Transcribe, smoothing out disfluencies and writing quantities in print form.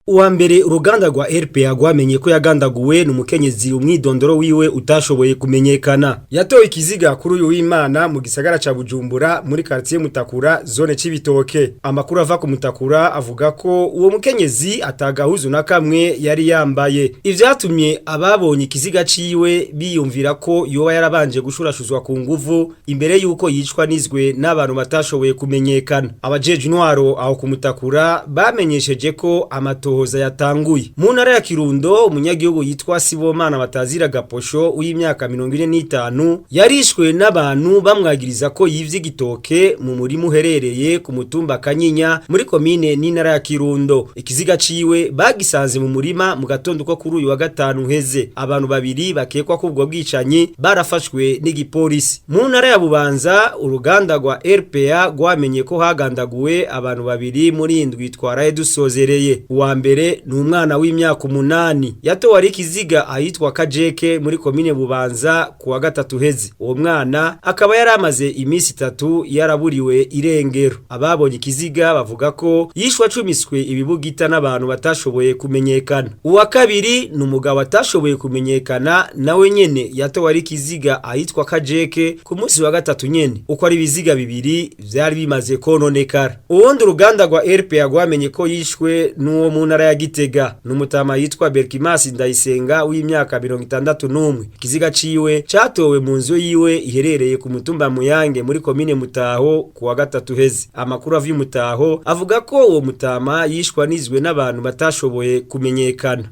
Uwa mbere uruganda rwa RPA rwamenye ko yagandaguwe n'umukenyezi umwidondoro wiwe utashoboye kumenyekana. Yatowe ikiziga kuri uyu w'Imana mu gisagara ca Bujumbura muri quartier Mutakura, zone Cibitoke. Amakuru ava ku Mutakura avuga ko uwo mukenyezi atagahuzu na kamwe yari yambaye. Ivyatumye ababonye ikiziga ciwe biyumvira ko yoba yarabanje gushurashuzwa ku nguvu imbere yuko yicwa nizwe n'abantu batashoboye kumenyekana. Abajeje intwaro aho ku Mutakura bamenyesheje ko amatohoza yatanguye. Mu ntara ya Kirundo, umunyagihugu yitwa Sibomana batazira Gaposho w'imyaka 45 yarishwe n'abantu bamwagiriza ko yivye igitoke mu murima uherereye ku mutumba Kanyinya muri komine n'intara ya Kirundo. Ikiziga ciwe bagisanze mu murima mu gatondo ko kuri uyu wa gatanu uheze. Abantu babiri bakekwa ko ubwo bwicanyi barafashwe n'igipolisi. Mu ntara ya Bubanza, uruganda rwa RPA rwamenye ko hagandaguwe abantu babiri muri indwi twaraye dusozereye. Uwa mbere ni umwana w'imyaka 8 yatowe ari ikiziga ahitwa Kajeke muri komine Bubanza ku wa gatatu heze. Uwo mwana akaba yari amaze iminsi 3 yaraburiwe irengero. Ababonye ikiziga bavuga ko yishwe acumiswe ibibugita n'abantu batashoboye kumenyekana. Uwa kabiri ni umugabo atashoboye kumenyekana, nawe nyene yatowe ari ikiziga ahitwa Kajeke ku munsi wa gatatu nyene. Uko ari ibiziga bibiri vyari bimaze kononekara. Uwundi uruganda rwa RPA rwamenye ko yishwe n'uwo mu ntara ya Gitega n'umutama yitwa Berkimas Ndayisenga w'imyaka 61. Ikiziga ciwe catowe mu nzu yiwe iherereye ku mutumba Muyange muri komine Mutaho ku wa gatatu heze. Amakuru ava Mutaho avuga ko uwo mutama yishwa nizwe n'abantu batashoboye kumenyekana.